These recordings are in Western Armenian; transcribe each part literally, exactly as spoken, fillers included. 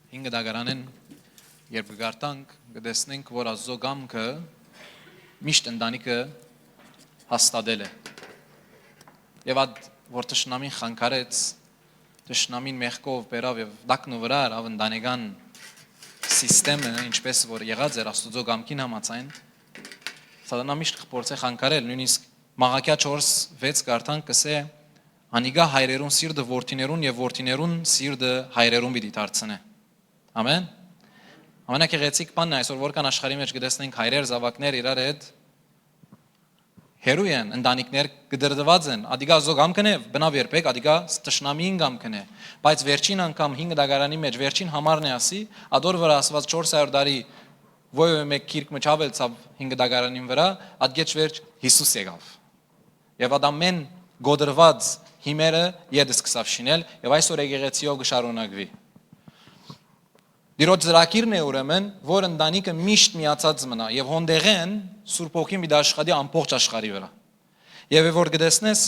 Հինգ դագարանէն երբ կը կարդանք, կը տեսնենք, որ Աստուծոյ կամքը միշտ ընտանիքը հաստատել է։ Եւ ատ որ թշնամին խանգարեց, թշնամին մեղքով բերաւ եւ տակնուվրայ առաւ ընտանեկան սիստեմը, ինչպէս որ եղած էր Աստուծոյ կամքին համաձայն, Սատանան միշտ կը փորձէ խանգարել, նոյնիսկ Մաղաքեայ չորս վեց կարդանք, կ'ըսէ. «Անիկա հայրերուն սիրտը որդիներուն եւ որդիներուն սիրտը հայրերուն պիտի դարձնէ»։ Ամեն։ Ամենագեղեցիկ բանն է այսօր, որքան աշխարհի մէջ կը տեսնենք հայրեր, զաւակներ իրար հետ հեռու են, ընտանիքներ կտրտուած են, ատիկա Աստուծոյ կամքն է, բնաւ երբեք, ատիկա թշնամիին կամքն է, բայց վերջին անգամ հինգ դագարանի մէջ, վերջին համարն է ասի, ատոր վրայ ասուած չորս հարիւր տարի, ոեւէ մէկ գիրք մը չաւելցաւ հինգ դագարանին վրայ, ատկեջ վերջ Յիսուս եկաւ։ Եւ ատ ամեն կոտրուած հիմերը ետ սկսաւ շինել, եւ այսօր եկեղեցիով կը շարունակուի։ Տիրոջ ծրագիրն է ուրեմն, որ ընտանիքը միշտ միացած մնայ, եւ հոն տեղէն Սուրբ Հոգին պիտի աշխատի ամբողջ աշխարհի վրայ։ Եւ որ կը տեսնես,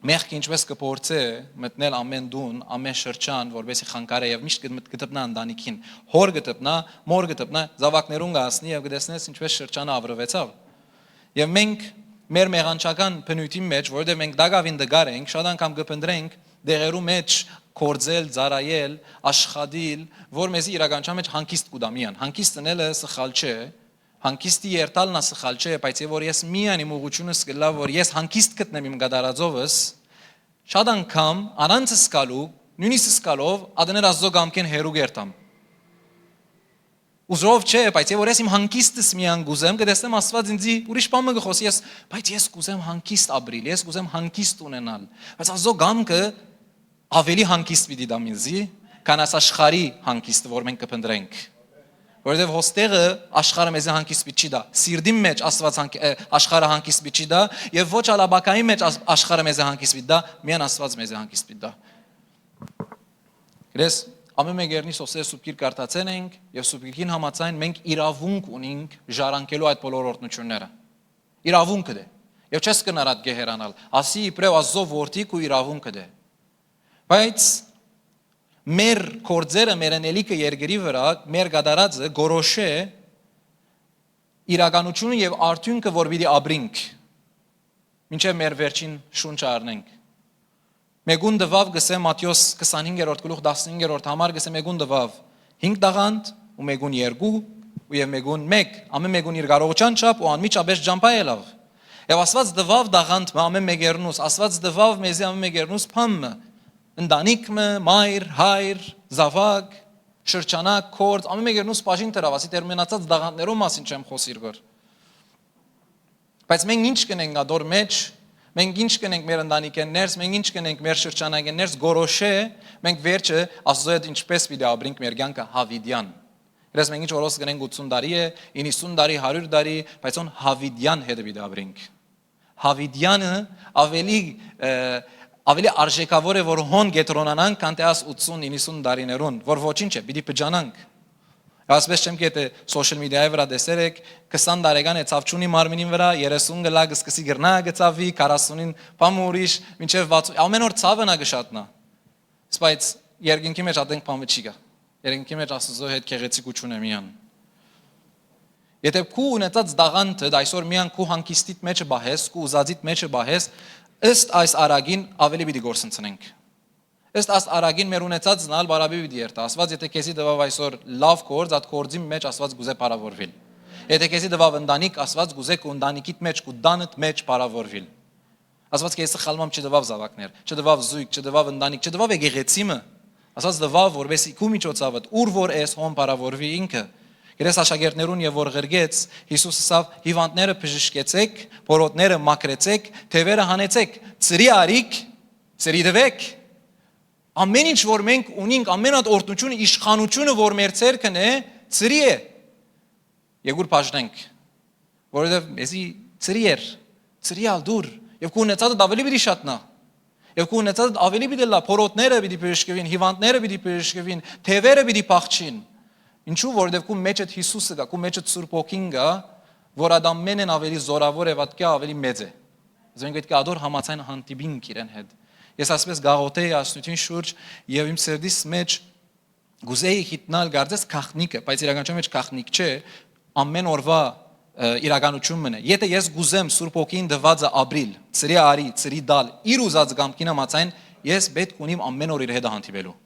մեղքը ինչպէս կը փորձէ մտնել ամեն տուն, ամեն շրջան, որպեսզի խանգարէ, եւ միշտ կը, կը դպնայ ընտանիքին, հօր կը դպնայ, մօր կը դպնայ, զաւակներուն կը հասնի, եւ կը տեսնես ինչպէս շրջանը աւրուեցաւ։ Եւ մենք մեր մեղանչական բնույթին մէջ, որովհետեւ մենք տակաւին տկար ենք, շատ անգամ կը փնտռենք տեղերու մէջ գործել, ծառայել, աշխատիլ, որ մեզի իրականության մէջ հանգիստ կու տայ միայն։ Հանգիստ ընելը սխալ չէ, հանգիստի երթալն ա սխալ չէ, բայց եւ որ ես միայն իմ ուղղությունս կ'ըլլայ, որ ես հանգիստ գտնեմ իմ կատարածովս, շատ անգամ առանց զգալու, նոյնիսկ զգալով, ատեներ Աստուծոյ կամքէն հեռու կ'երթամ։ Ուզով չէ, բայց եւ որ ես իմ հանգիստս միայն կ'ուզեմ, կը տեսնեմ Աստուած ինձի ուրիշ բան մը կը խօսի, ես, բայց ես կ'ուզեմ հանգիստ ապրիլ, ես կ'ուզեմ հանգիստ ունենալ, բայց Աստուծոյ կամքը ավելի հանգիստ պիտի տայ ինձի, քան աս աշխարհի հանգիստը, որ մենք կը փնտռենք։ Որովհետեւ հոստեղը աշխարհը մեզի հանգիստ պիտի չի տայ։ Սիրտին մէջ Աստուած հանգ-, ը, աշխարհը հանգիստ պիտի չի տայ, եւ ոչ ալ ապագայի մէջ աս-, աշխարհը մեզի հանգիստ պիտի տայ, միայն Աստուած մեզի հանգիստ պիտի տայ։ Գրես, ամէն մէկ երնի սոսեր Սուրբ Գիրք կարդացել ենք, եւ Սուրբ Գիրքին համաձայն մենք իրաւունք ունենք ժառանգելու այդ բոլոր օրհնությունները։ Իրաւունքը դէ։ Եւ չես կնար ատկէ հեռանալ։ Ասի իբրեւ Աստուծոյ որդի քու իրաւունքը դէ։ Բայց մեր գործերը, մեր ընելիքը երկրի վրայ, մեր կատարածը գորոշէ իրականությունը եւ արդիւնքը, որ պիտի ապրինք, մինչեւ մեր վերջին շունչը առնենք։ Մեկուն տուաւ, կ'ըսէ Մատթէոս քսանհինգերորդ գլուխ, տասնհինգերորդ համար, կ'ըսէ, մեկուն տուաւ հինգ տաղանդ, ու մեկուն երկու, ու եւ մեկուն մէկ, ամէն մեկուն իր կարողութեան չափ ու անմիջապէս ճամբայ ելաւ։ Եւ Աստուած տուաւ տաղանդ մը ամէն մէկերնուս, Աստուած տուաւ մեզի ամէն մէկերնուս բան մը, ընտանիք մը, մայր, հայր, զաւակ, շրջանակ, գործ, ամէն մէկերնուս բաժին դրաւ, ասի դեռ մնացած տաղանդներու մասին չեմ խօսիր գոր։ Բայց մենք ինչ կ'ընենք ատոր մէջ, մենք ինչ կ'ընենք մեր ընտանիքէն ներս, մենք ինչ կ'ընենք մեր շրջանակէն ներս, գորոշէ մենք վերջը Աստուծոյ հետ ինչպէս պիտի ապրինք մեր կյանքը յաւիտեան։ Հրես մենք ինչ որոս կ'ընենք ութսուն տարի է, իննսուն տարի, հարիւր տարի, բայց հոն յաւիտեան հետը պիտի ապրինք։ Յաւիտեանը ավելի, ը, ավելի արժեքաւոր է, որ հոն կեդրոնանանք, քան թե աս ութսուն, իննսուն տարիներուն, որ ոչինչ է, պիտի բջանանք։ Ասպէս չեմ կեդե social media-ի վրայ տեսեր եք, քսան տարեկան է, ցաւ չունի մարմինին վրայ, երեսուն կը լա, կը սկսի կրնայ, կը ցաւի, քառասունին բան մը ուրիշ, մինչեւ վաթսուն, ամէն օր ցաւը նա կը շատնայ։ Սպայց երկնքի մէջ ատենք բան մը չի գա։ Երկնքի մէջ Աստուծոյ հետ գեղեցիկութիւն է միան։ Եթե քու ունեցած տաղանդդ այսօր միան քու հանգիստիդ մէջը պահես, քու ուզածիդ մէջը պահես, ըստ այս արագին ավելի պիտի գործընծնենք։ Ըստ այս արագին մեր ունեցածն ալ բարաբի պիտի երթայ։ Աստուած եթե քեզի տուաւ այսօր լաւ գործ, այդ գործին մէջ Աստուած կ'ուզէ փառաւորուիլ։ Եթե քեզի տուաւ ընտանիք, Աստուած կ'ուզէ քու ընտանիքիդ մէջ, քու տանդ մէջ փառաւորուիլ։ Աստուած քեզի սխալմամբ չտուաւ զաւակներ, չտուաւ զոյգ, չտուաւ ընտանիք, չտուաւ եկեղեցի մը։ Աստուած տուաւ, որպեսզի քու միջոցաւդ, ուր որ ես, հոն փառաւորուի ինքը։ Գրես աշակերտներուն եւ որ ղրկեց, Յիսուս ըսաւ. «Հիւանդները բժշկեցէք, փորոտները մաքրեցէք, թեւերը հանեցէք, ծրի արիք, ծրի տուէք»։ Ամէն ինչ որ մենք ունինք, ամէն այդ օրհնությունը, իշխանությունը, որ մեր ձեռքն է, ծրի է։ Եկուր բաժնենք, որովհետեւ մեզի ծրի էր, ծրի ալ դուր, եւ քու ունեցածդ ավելի պիտի շատնայ, եւ քու ունեցածդ ավելի պիտի լա, փորոտները պիտի բժշկուին, հիւանդները պիտի բժշկուին, թեւերը պիտի փախչին։ Ինչու՞, որովհետեւ քու մէջդ Յիսուսը կայ, քու մէջդ Սուրբ Հոգին կայ, որ այդ ամենէն ավելի զորաւոր է, վատկյա ավելի մեծ է։ Ասենք պէտք է ադոր համաձայն հանդիպինք իրեն հետ։ Ես ասպէս գաղութեի ասնութին շուրջ, եւ իմ սրտիս մէջ Կուզէի գիտնալ կարծես գաղտնիքը, բայց իրականության մէջ գաղտնիք չէ, ամէն օրուայ, ը, իրականություն մըն է։ Եթէ ես կուզեմ Սուրբ Հոգին տուածը ապրիլ, ծրի արի, ծրի տալ, իր ուզած կամքին համաձայն, ես պէտք ունիմ ամէն օր իր հետ հանդիպելու։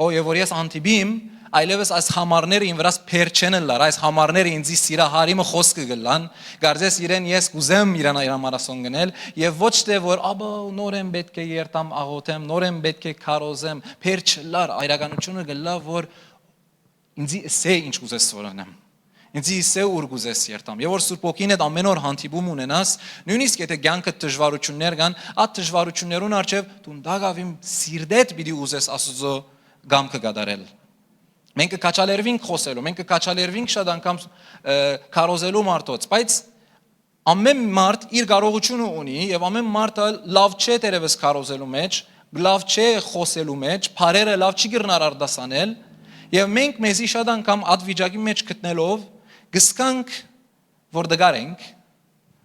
Ո, եւ որ ես հանդիպիմ, այլեւս այս համարները իմ վրաս փեր չեն ըլլար, այս համարները ինձի սիրահարի մը խօսքը կ'ըլլան, կարծես իրեն ես կ'ուզեմ իրան, իրան մարասոն գնել, եւ ոչ թէ որ, «Աբա, նորէն պէտք է երթամ, աղօթեմ, նորէն պէտք է քարոզեմ», փեր չըլլար, իրականությունը կ'ըլլայ, որ ինձի ըսէ ինչ կ'ուզես որ անեմ, ինձի ըսէ ուր կ'ուզես երթամ, եւ որ Սուրբ Հոգին հետ ամէն օր հանդիպում ունենաս, նոյնիսկ եթէ կեանքդ դժուարութիւններ կան, այդ դժուարութիւններուն առջեւ դուն տակաւ իմ սիրտէդ պիտի ուզես Աստուծոյ կամքը կատարել։ Մենք կը քաջալերուինք խօսելու, մենք կը քաջալերուինք շատ անգամ, ը, քարոզելու մարդոց, բայց ամէն մարդ իր կարողութիւնը ունի եւ ամէն մարդը լաւ չէ թերեւս քարոզելու մէջ, լաւ չէ խօսելու մէջ, բառերը լաւ չի կրնար արտասանել, եւ մենք մեզի շատ անգամ այդ վիճակի մէջ գտնելով կ'զգանք, որ դգար ենք,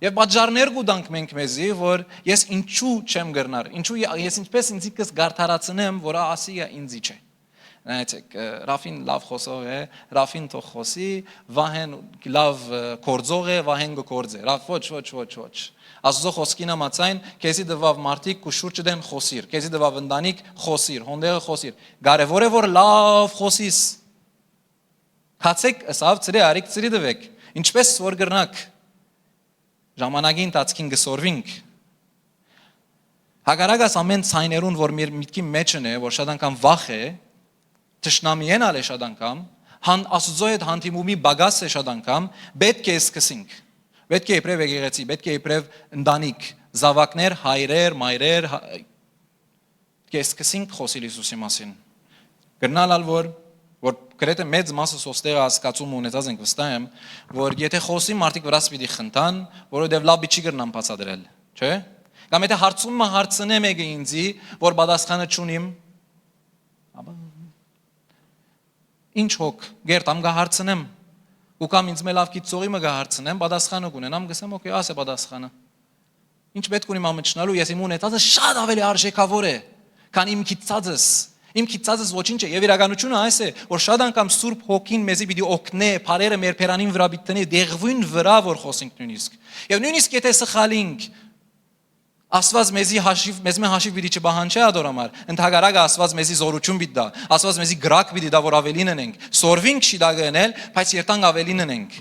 եւ պատճառներ կու տանք մենք մեզի, որ ես ինչու չեմ կրնար, ինչու ե-, ես ինչպես ինձի կս գարդարացնեմ, որ ա, ասիկա ինձի չէ։ Նայեցեք, ը, Ռաֆին լաւ խօսող է, Ռաֆին թող խօսի, Վահեն լաւ, ը, գործող է, Վահեն կը գործէ։ Ռաֆ, ոչ, ոչ, ոչ, ոչ։ Աստուծոյ խօսքին համաձայն, քեզի տուաւ մարդիկ քու շուրջդ են, խօսիր, քեզի տուաւ ընտանիք, խօսիր, հոնդեղը խօսիր։ Կարեւոր է, որ լաւ խօսիս։ Գացէք, ըսաւ, ծրի արիք, ծրի տուէք, ինչպես որ կրնաք։ Ժամանակի ընթացքին կը սորվինք։ Հակառակ այս ամէն ձայներուն, որ մեր միտքի մէջն է, որ շատ անգամ վախ է, թշնամիէն ալ է շատ անգամ, հան-, Աստուծոյ հետ հանդիպումի պակաս է շատ անգամ, պէտք է սկսենք։ Պէտք է իբրեւ եկեղեցի, պէտք է իբրեւ ընտանիք, զաւակներ, հայրեր, մայրեր, հա-, կ'սկսենք խօսիլ Յիսուսի մասին։ Կրնալ ալ որ, որ գրեթէ մեծ մասը սոստեղը հասկացում ունեցած ենք, վստահ եմ, որ եթէ խօսի, մարդիկ վրաս պիտի խնդան, որովհետեւ լաւ պիտի չի կրնան բացատրել, չէ՞։ Կամ եթէ հարցում մը հարցնեմ եկը ինձի, որ պատասխանը չունիմ, աբա, ինչ հոգ, գերտամ կը հարցնեմ, ու կամ ինձ մէ լաւ գիտցողի մը կը հարցնեմ, պատասխանը կունենամ, կ'ըսեմ, «Օքէյ, աս է պատասխանը»։ Ինչ պէտք ունի մամչնալու, ես իմ ունեցածը շատ աւելի արժեքաւոր է, քան իմ գիտցածս։ Իմ գիտցածս ոչինչ է, եւ իրականությունը այս է, որ շատ անգամ Սուրբ Հոգին մեզի պիտի օգնէ, բառերը մեր բերանին վրայ պիտի դնի, դեղուին վրայ որ խօսենք նոյնիսկ։ Եւ նոյնիսկ եթէ սխալինք, Աստուած մեզի հաշիւ, մեզմէ հաշիւ պիտի չպահանջէ ատոր համար, ընդհակառակը Աստուած մեզի զօրութիւն պիտի տայ, Աստուած մեզի կրակ պիտի տայ, որ աւելին ընենք, սորվինք շիտակը ընել, բայց երթանք աւելին ընենք։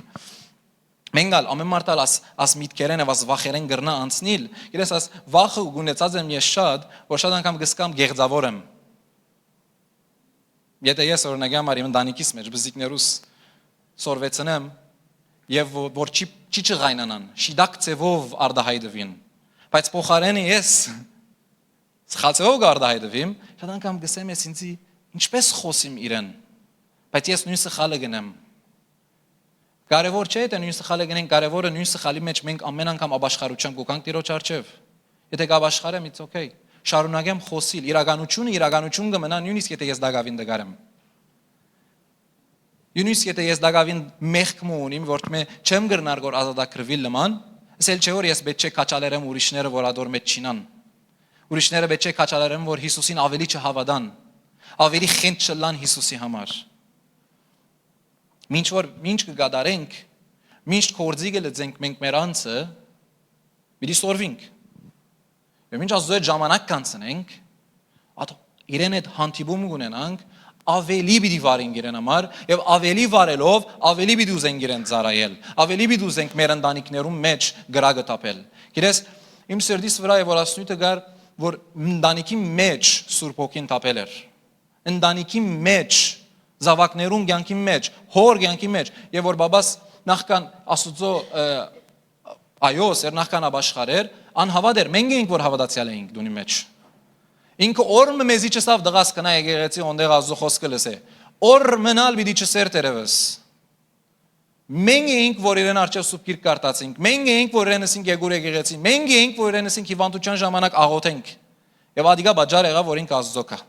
Մենք ալ, ամէն մարդ ալ աս, աս միտքերէն եւ աս վախերէն կրնայ անցնիլ, իրես աս վախը ունեցած եմ ես շատ, որ շատ անգամ կ'զգամ գեղձաւոր եմ։ Եթէ ես, օրինակի համար, իմ ընտանիքիս մէջ բզիկներուս սորվեցնեմ, եւ ո-, որ չի, չի չղայնանան, շիտակ ձեւով արտահայտուին, բայց փոխարէնը ես սխալ ձեւով կարտահայտուիմ, շատ անգամ կ'ըսեմ ես ինձի, ինչպես խօսիմ իրեն, բայց ես նոյն սխալը կ'ընեմ։ Կարեւոր չէ, թէ նոյն սխալը կ'ընենք, կարեւորը նոյն սխալի մէջ մենք ամէն անգամ ապաշխարութեան կու գանք Տիրոջ առջեւ։ Եթէ կապաշխարեմ, it's okay։ Շարունակեմ խօսիլ, իրականությունը իրականություն կը մնայ, նոյնիսկ եթէ ես տակաւին դգարեմ։ Նոյնիսկ եթէ ես տակաւին մեղք մը ունիմ, որ մէ չեմ կրնար որ ազատագրուիլ նման, ասել չէ որ ես պէտք չէ քաջալերեմ ուրիշները որ ատոր մէջ չինան։ Ուրիշները պէտք չէ քաջալերեմ որ Յիսուսին աւելի չհաւատան, աւելի խենթ չըլլան Յիսուսի համար։ Մինչ որ, մինչ կը կատարենք, մինչ գործի կը լծենք մենք մեր անձը, պիտի սորվինք։ Եւ մինչ Աստուծոյ հետ ժամանակ կանցնենք, ատ-, իրեն հետ հանդիպում կունենանք, աւելի պիտի վարենք իրեն համար, եւ աւելի վարելով, աւելի պիտի ուզենք իրեն ծառայել, աւելի պիտի ուզենք մեր ընտանիքներուն մէջ կրակը թափել։ Գիտես, իմ սրտիս վրայ է որ ասնույթը կար, որ ընտանիքի մէջ Սուրբ Հոգին թափել էր։ Ընտանիքի մէջ, զաւակներուն կեանքի մէջ, հօր կեանքի մէջ, եւ որ բաբաս նախքան Աստուծոյ, ը, այո, սեր նախքան ապաշխարեր, անհաւատ էր, մենք էինք որ հաւատացեալ էինք դունի մէջ։ Ինքը օր մը մեզի չըսաւ, «Տղաս, գնա եկեղեցի, օնտեղ Աստուծոյ խօսքը լսէ»։ Օր մնալ պիտի չսեր թերեւս։ Մենք էինք որ իրեն առջեւ Սուրբ Գիրք կարդացինք, մենք էինք որ իրեն ըսինք, «Եկուր եկեղեցի», մենք էինք որ իրեն ըսինք, «Հիվանդութեան ժամանակ աղօթենք»։ Եւ ադիկա պատճառ եղաւ որ ինքը Աստուծոյ գայ։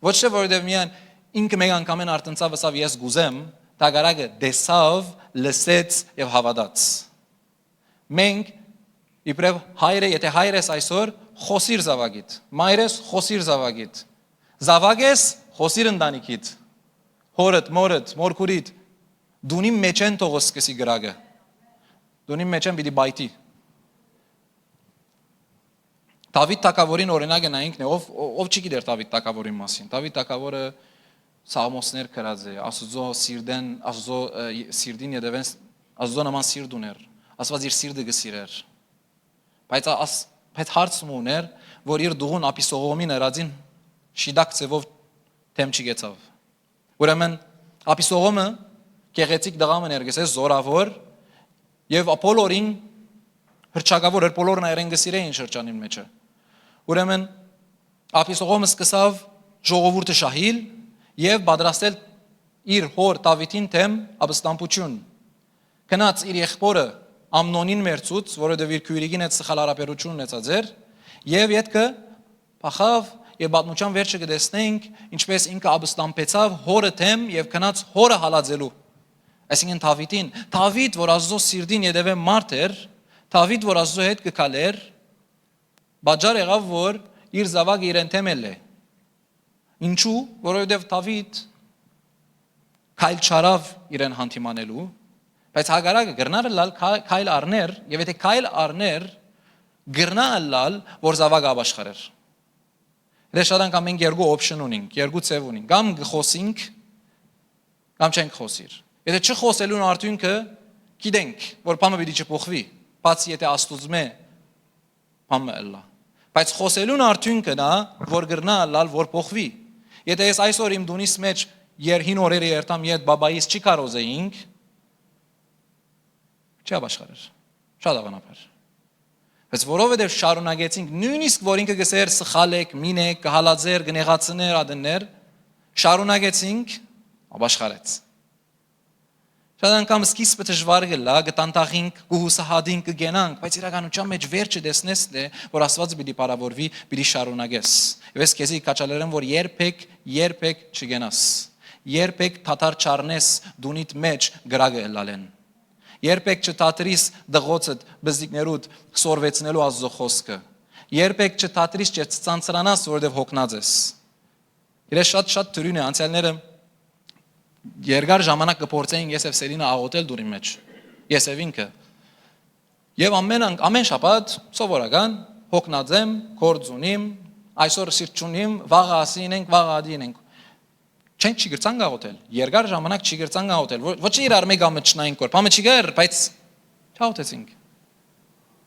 Ոչ թէ որովհետեւ միայն ինքը մէկ անգամէն արթնցաւ, ըսաւ, «Ես կ'ուզեմ», հակառակը, տեսաւ, լսեց եւ հաւատաց։ Մենք, իբրեւ հայրը, եթէ հայր ես այսօր, խօսիր զաւակիդ, մայր ես, խօսիր զաւակիդ, զաւակ ես, Խօսիր ընտանիքիդ, հորդ, մորդ, մորքուրիդ, դունին մէջէն թող սկսի կրակը։ Դունին մէջէն պիտի պայթի։ Դաւիթ թագաւորին օրինակը նայինքն է, ով, ով չի գիտեր Դաւիթ թագաւորին մասին։ Դաւիթ թագաւորը սաղմոսներ գրած է, Աստուծոյ սիրտեն, Աստուծոյ, ը, սիրտին ետևէն, Աստուծոյ նման սիրտ ունէր, Աստուած իր սիրտը կը սիրէր։ Բայց, աս, բայց հարց մը ունէր, որ իր դուղուն Աբիսողոմին ըրածին շիտակ ձևով դէմ չգեցաւ։ Ուրեմն, Աբիսողոմը գեղեցիկ տղայ մը էր, կ'ըսես, զօրաւոր, եւ բոլորին հռչակաւոր էր, բոլորն այրեն կը սիրէին շրջանին մէջը։ Ուրեմն, Աբիսողոմը սկսաւ ժողովուրդը շահիլ եւ պատրաստել իր հօր Դաւիթին դէմ ապստամբութիւն։ Գնաց իր եղբօրը Ամնոնին մերցուց, որովհետեւ իր քոյրիկին հետ սխալ յարաբերութիւն ունեցած էր, եւ ետքը փախաւ, եւ պատմութեան վերջը կը տեսնենք, ինչպէս ինքը ապստամբեցաւ հօրը դէմ եւ գնաց հօրը հալածելու։ Այսինքն Դաւիթին, Դաւիթ, որ Աստուծոյ սիրտին ետեւէ մարդ էր, Դաւիթ, որ Աստուծոյ հետ կը քալէր, պատճառ եղաւ, որ իր զաւակը իրեն դէմ ելլէ։ Ինչու՞, որովհետեւ Դաւիթ քայլ չառաւ իրեն հանդիմանելու, բայց հակառակը կրնար ըլլալ քայ-, քայլ առներ, եւ եթէ քայլ առներ, կրնայ ըլլալ, որ զաւակը ապաշխարեր։ Հրեշ շատ անգամ մենք երկու option ունենք, երկու ձեւ ունենք, կամ կը խօսինք, կամ չենք խօսիր։ Եթէ չխօսելուն արդիւնքը գիտենք, որ բանը պիտի չփոխուի, բացի եթէ Աստուծմէ բան մը ըլլայ։ Բայց խօսելուն արդիւնքը նա, որ կրնայ ըլլալ, որ փոխուի։ Եթէ ես այսօր իմ տունիս մէջ եր-, հին օրերը երթամ, եթ պապայիս չի կարոզեինք, չի ապաշխարեր։ Շատ աղանաբար։ Բայց որովհետև շարունակեցինք, նույնիսկ որ ինքը կսեր սխալ եք, մին եք, կհալածեր, կնեղացներ, ադններ, շարունակեցինք, ապաշխարեց։ Շատ անգամ սկիզբը դժուար կ'ըլլայ, կտանտախինք, կհուսահատինք, կգենանք, բայց իրականության մէջ վերջը տեսնես դե, որ Աստուածը պիտի փառաւորուի, պիտի շարունակես։ Եվ ես քեզի կաչալերեմ, որ երբեք, երբեք չգենաս, երբեք դադար չառնես դունիդ մէջ կրակը ըլլալէն։ Երբեք չդադրիս դղոցդ, բզդիկներուդ սորվեցնելու Աստուծոյ խօսքը։ Երբեք չդադրիս, չցանցրանաս, որովհետև հոգնած ես։ Իրեն շատ, շատ դրոյն է, անցեալները երկար ժամանակ կը փորձեին ես եւ Սելինը աղօթել դունին մէջ, ես եւ ինքը։ Եւ ամեն ան-, ամեն շաբաթ սովորական հոգնած եմ, գործ ունիմ, այսօր սիրտ չունիմ, վաղը ասի ինենք, վաղը ադի ինենք։ Չենք, չի գրցանք աղօթել, երկար ժամանակ չի գրցանք աղօթել, ոչ, ոչ իրար մեկ ամչնային կոր, բամը չի գար, բայց չաղօթեցինք։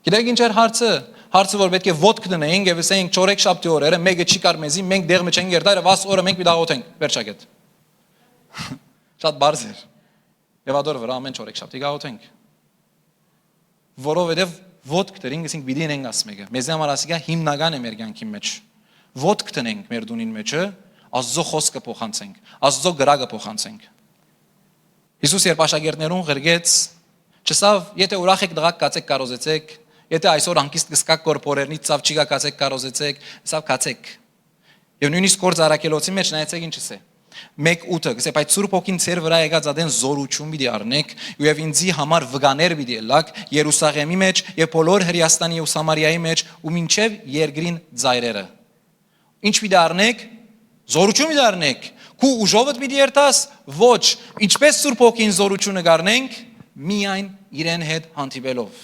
Գիտեք ինչ էր հարցը։ Հարցը, որ պէտք է ոտք դնեինք եւ ասեինք, չորեքշաբթի օրերը մէկը չի կար մեզի, մենք դեղ մը չենք երթար, եւ աս օրը մենք պիտի աղօթենք, վերջակետ։ Շատ բարձ էր։ Եվ ադոր վրա ամեն չորեքշաբթի կաղօթենք։ Որովհետև ոտք դրինք, ասենք, պիտի ինենք աս մէկը։ Մեզի համար ասիկա հիմնական է մեր կյանքի մեջ։ Ոտք դնենք մեր դունին մեջը, Աստուծոյ խօսքը փոխանցենք, Աստուծոյ կրակը փոխանցենք։ Յիսուս երբ աշակերտներուն ղրկեց, չըսաւ, «Եթէ ուրախ եք, դղակ, կացեք, կարոզեցեք, եթէ այսօր հանգիստ կսկաք կոր փորերնից ցաւ չի գա, կացեք, կարոզեցեք», ըսաւ, «Կացեք»։ Եվ նույնիսկ գործ առաքելոցի մեջ նայեցեք ինչ ըսէ։ Մեկ ութը կսէ, «Բայց Սուրբ Հոգին ձեր վրա եկած ատեն զորություն պիտի առնեք, եւ ինձի համար վկաներ պիտի ըլլաք Երուսաղեմի մեջ եւ բոլոր Հրեաստանի եւ Սամարիայի մեջ ու մինչեւ երկրին ծայրերը»։ Ինչ պիտի առնեք, զորություն պիտի առնեք, քու ուժովդ պիտի երթաս, ոչ, ինչպես Սուրբ Հոգին զորությունը կառնենք, միայն իրեն հետ հանդիպելով,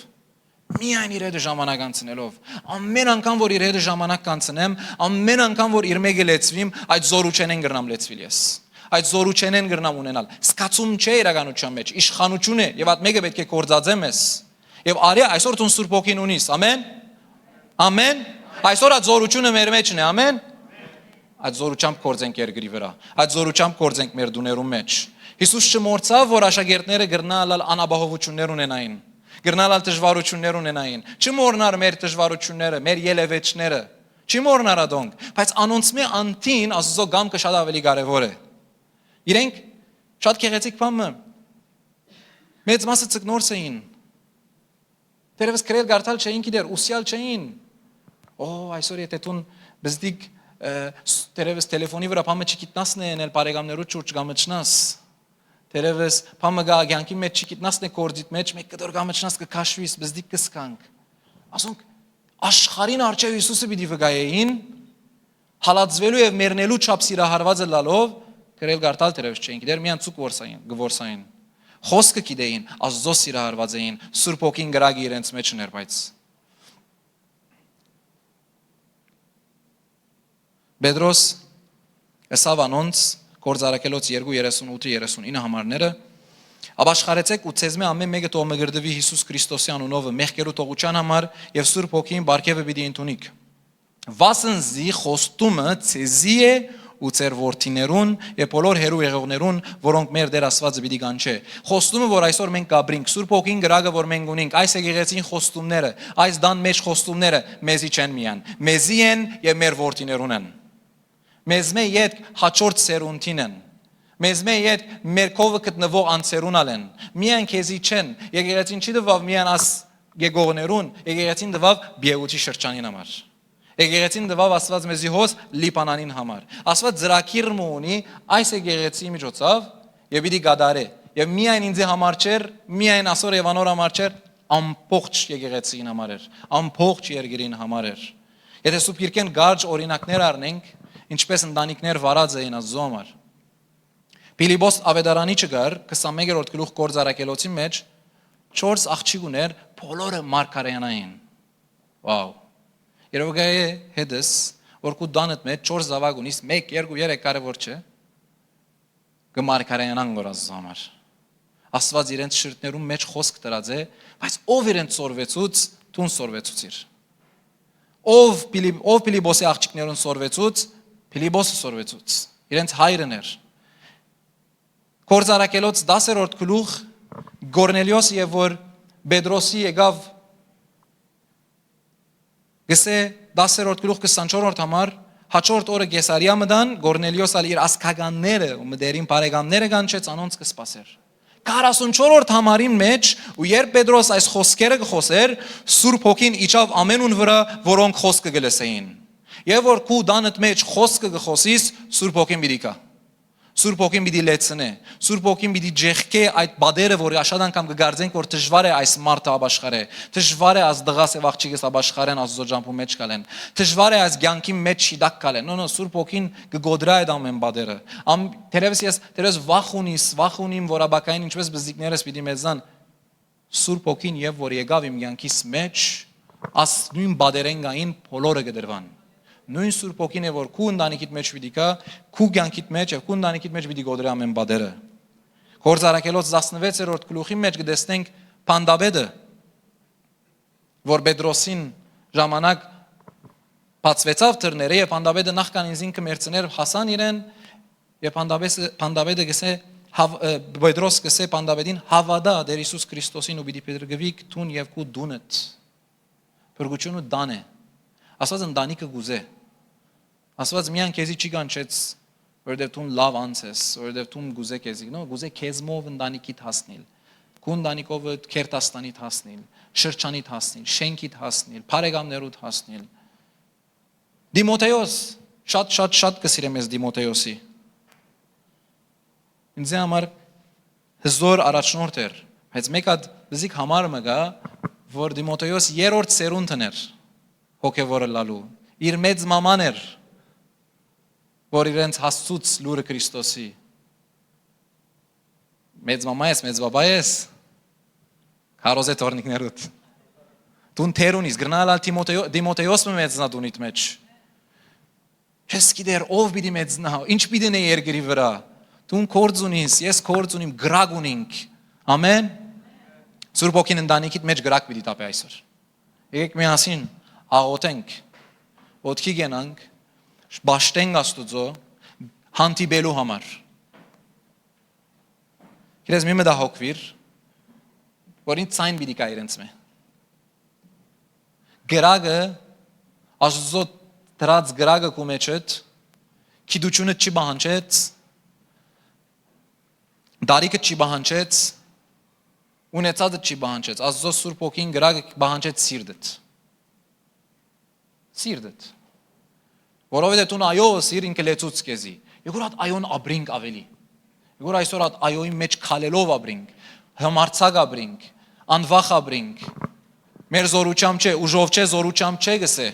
միայն իր հետ ժամանակ անցնելով, ամեն անգամ, որ իր հետ ժամանակ կանցնեմ, ամեն անգամ, որ իր մէկը լեցվիմ, այդ զորութենեն կրնամ լեցվել ես, այդ զորութենեն կրնամ ունենալ, սկացում չէ իրականության մեջ, իշխանություն է, եւ այդ մէկը պէտք է գործածեմ ես, եւ արի այսօր դուն Սուրբ Հոգին ունիս, ամեն, ամեն, այսօր այդ զորությունը մեր մեջն է, ամեն, այդ զորությամբ գործենք երկրի վրա, այդ զորությամբ գործենք մեր դուներուն մեջ։ Յիսուս չմոռցաւ, որ աշակերտները կրնան ալ անապահովություններ ունենային, կրնան ալ դժվարություններ ունենային։ Չմոռնար մեր դժվարությունները, մեր ելևէջները, չմոռնար ադոնք, բայց անոնցմէ անդին Աստուծոյ կամքը շատ ավելի կարեւոր է։ Իրենք շատ գեղեցիկ բան մը, մեծ մասը ձկնորս էին, դեռևս գրել կարդալ չէին գիտեր, ուսեալ չէին։ Օ, այսօր եթէ դուն բզդիկ, ը, ս-, դեռևս տելեֆոնի վրա բամը չգիտնաս նե էնել բարեկամներու շուրջ կամչնաս, դեռևս բամը գա կյանքի մեջ չգիտնաս նե գործիդ մեջ, մեկ կտոր կամչնաս, կքաշվիս, բզդիկ կսկանք։ Ասոնք աշխարհին առջեւ Յիսուսը պիտի վկայեին, հալածուելու եւ մեռնելու չափ սիրահարված ըլլալով, գրել կարդալ թերեւս չէին գիտեր, միայն ցուկ որսային, կը որսային։ Խոսքը գիտեին, Աստուծոյ սիրահարված էին, Սուրբ Հոգին կրակը իրենց մեջ ուներ, բայց Պետրոս ըսաւ անոնց, Գործարակելոց երկու, երեսուն ութը, երեսուն ինը համարները. «Ապաշխարեցէք ու ձեզմէ ամէն մէկը թող մկրտուի Յիսուս Քրիստոսի անունովը, մեղքերու թողութեան համար եւ Սուրբ Հոգիին պարգեւը պիտի ընդունիք։ Վասն զի խոստումը ձեզի է ու ձեր որդիներուն եւ բոլոր հեռու եղողներուն, որոնք մեր Տէր Աստուածը պիտի կանչէ»։ Խոստումը, որ այսօր մենք կապրինք, Սուրբ Հոգին կրակը, որ մենք ունենք, այս եկեղեցին խոստումները, այս տան մեջ խոստումները մեզի չեն միայն, մեզի են եւ մեր որդիներուն են։ Մեզմէ ետք հաջորդ սերունդին են։ Մեզմէ ետք մեր քովը գտնուող անձերուն ալ են։ Միայն քեզի չեն։ Եկեղեցին չի տուաւ միայն աս եկողներուն, եկեղեցին տուաւ Պիեուտի շրջանին համար։ Եկեղեցին տուաւ Աստուած մեզի հոս Լիբանանին համար։ Աստուած ծրագիր մը ունի այս եկեղեցի միջոցով եւ պիտի կատարէ։ Եւ միայն ինձի համար չէր, միայն ասոր եւ անոր համար չէր, ամբողջ եկեղեցին համար էր, ամբողջ երկրին համար էր։ Եթե Սուրբ Գիրքէն կարճ օրինակներ առնենք, ինչպես ընտանիքներ վարած էին Աստուծոյ համար։ Փիլիպոս Ավետարանիչը կար, քսանմեկերորդ գլուխ Գործարակելոցի մեջ, չորս աղջիկ ուներ, բոլորը մարգարեանային։ Վաու։ Երևակայ է հետս, որ քու տանդ մեջ չորս զաւակ ունիս, մեկ, երկու, երեք կարեւոր չէ, կը մարգարեանան որ Աստուծոյ համար։ Աստուած իրենց շրթներուն մեջ խոսք դրած է, բայց ով իրենց սորվեցուց, դուն սորվեցուցիր։ Ով Փիլիպ-, ով Փիլիպոսի աղջիկներուն սորվեցուց, Փիլիպոսը սորվեցուց։ Իրենց հայրն էր։ Գործարակելոց դասերորդ գլուխ, Կորնելիոս եւ որ Պետրոսի եկաւ, գսե, դասերորդ գլուխ քսանչորսերորդ համար, հաջորդ օրը Կեսարիա մտան, Կորնելիոս ալ իր ազգականները ու մտերիմ բարեկամները կանչեց, անոնց կը սպասեր։ Քառասունչորսերորդ համարին մեջ, ու երբ Պետրոս այս խոսքերը կը խօսեր, Սուրբ Հոգին իջաւ ամենուն վրայ, որոնք խոսքը կը լսեին։ Եւ որ քու տանդ մեջ խոսքը կը խօսիս, Սուրբ Հոգին պիտի գայ։ Սուրբ Հոգին պիտի լեցնէ, Սուրբ Հոգին պիտի ջեղկէ այդ պատերը, որ աշատ անգամ կը կարծենք, որ դժուար է այս մարդը ապաշխարե, դժուար է այս տղաս եւ աղջիկս ապաշխարեն Աստուծոյ ճամբու մեջ գալեն, դժուար է այս կյանքի մեջ շիտակ գալեն։ No, no, Սուրբ Հոգին կը գոդրայ այդ ամէն պատերը։ Ամ, թերևս ես, թերևս վախ ունիս, վախ ունիմ, որ ապագային ինչպես բզիկներս պիտի մեծան, Սուրբ Հոգին երբ որ եկաւ իմ կյանքիս մեջ, աս նոյն պատերէն գային բոլորը կը դրուան։ Նոյն Սուրբ Հոգին է որ քու ընտանիքիդ մեջ պիտի գայ, քու կյանքիդ մեջ եւ քու ընտանիքիդ մեջ պիտի գոդրէ ամէն պատերը։ Գործարակելոց տասնվեցերորդ գլուխի մեջ կը տեսնենք Փանտապետը, որ Պետրոսին ժամանակ բացուեցաւ դռները եւ Փանտապետը նախքան ինքզինքը մերցներ, հասան իրեն, եւ Փանտապետը, Փանտապետը գսե, հաւ-, ը, Պետրոս գսե Փանտապետին. «Հաւատա Տէր Յիսուս Քրիստոսին ու պիտի փրկուիք դուն եւ քու տունդ»։ Փրկությունը տան է։ Աստուած ընտանիքը կուզէ։ Աստուած միայն քեզի չի կանչեց, որովհետեւ դուն լաւ անձ ես, որովհետեւ դուն կուզէ քեզի, no, կուզէ քեզմով ընտանիքիդ հասնիլ, քու ընտանիքովը քերթաստանիդ հասնիլ, շրջանիդ հասնիլ, շենքիդ հասնիլ, բարեկամներուդ հասնիլ։ Տիմոթեոս, շատ, շատ, շատ կը սիրեմ ես Տիմոթեոսի։ Ինձ համար հզոր առաջնորդ էր, բայց մեկ հատ բզիկ համար մը կայ, որ Տիմոթեոս երրորդ սերունդն էր հոգեվոր ըլլալու, իր մեծ մաման էր, որ իրենց հասցուց լուրը Քրիստոսի։ Մեծ մամա ես, մեծ բաբա ես, քարոզե թորնիկներուդ։ Դուն թեր ունիս, գրնալ ալ Տիմոթեո-, Տիմոթեոս մը մեծնա դունիդ մեջ։ Չես գիտեր ով պիտի մեծնա, ինչ պիտի նե երկրի վրա։ Դուն կորձ ունիս, ես կորձ ունիմ, գրակ ունինք։ Ամեն։ Սուրբ Հոգին ընտանիքիդ մեջ գրակ պիտի տապե այսօր։ Եկեք միասին աղոթենք, ոտքի կենանք, պաշտենք Աստուծո հանդիպելու համար։ Քրեզ մի մտահոգվիր, որ ինչ ցայն պիտի կա իրենց մե։ Գրակը, Աստուծո դրած գրակը քու մեջդ, գիտությունը չի պահանջեց, դարիքը չի պահանջեց, ունեցածը չի պահանջեց, Աստուծո Սուրբ Հոգին գրակը պահանջեց սիրտդ։ Սիրտդ։ Որովհետեւ դուն այո ըսիր, ինքը լեցուց քեզի։ Եկուր հատ այոն ապրինք ավելի։ Եկուր այսօր հատ այոյի մեջ քալելով ապրինք, համարձակ ապրինք, անվախ ապրինք։ Մեր զորուչամ չէ, ուժով չէ, զորուչամ չէ գսե։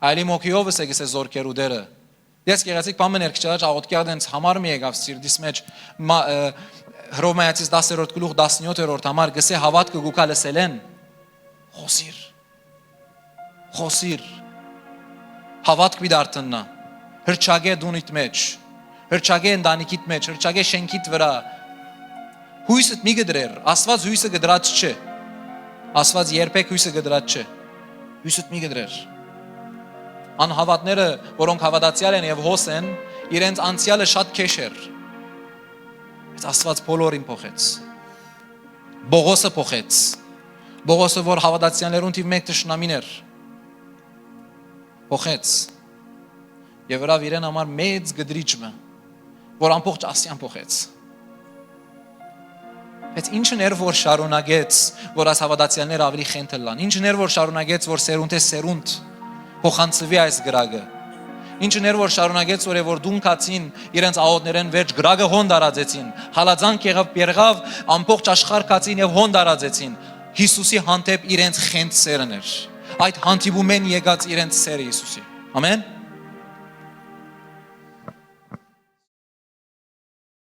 Այլի մոքիովս է գսե զորքերու Տերը։ Ես գեղեցիկ բան մը ներքիչ առաջ աղոթքեալ, դենց համար մը եկաւ սիրտիս մեջ, մա-, ը, Հռովմայացիս դասերորդ գլուխ, տասնյոթերորդ համար, գսե, «Հաւատքը գուկա լսելէն։ Խօսիր։ Խօսիր։ Հաւատք պիտի արթննայ։ Հրճակէ դունիդ մեջ։ Հրճակէ ընտանիքիդ մեջ, հրճակէ շենքիդ վրայ։ Հոյսդ մի կտրեր, Աստուած հոյսը կտրած չէ։ Աստուած երբեք հոյսը կտրած չէ։ Հոյսդ մի կտրեր»։ Անհաւատները, որոնք հաւատացեալ են եւ հոս են, իրենց անցեալը շատ քեշ էր։ Բայց Աստուած բոլորին փոխեց։ Պողոսը փոխեց։ Պողոսը, որ հաւատացեալներուն թիւ մէկ թշնամին էր, փոխեց։ Եւ ըրաւ իրեն համար մեծ կտրիճ մը, որ ամբողջ Ասիան փոխեց։ Բայց ի՞նչն էր, որ շարունակեց, որ այս հաւատացեալները աւելի խենթ ըլլան։ Ի՞նչն էր, որ շարունակեց, որ սերունդէ սերունդ փոխանցուի այս կրակը։ Ի՞նչն էր, որ շարունակեց, որ, որ դուն գացին իրենց աղօթքներէն վերջ կրակը հոն տարածեցին, հալածանք եղաւ, պերղաւ, ամբողջ աշխարհ գացին եւ հոն տարածեցին։ Յիսուսի հանդէպ իրենց խենթ սերն էր։ Այդ հանդիպումէն եկած իրենց սերը Յիսուսի։ Ամեն։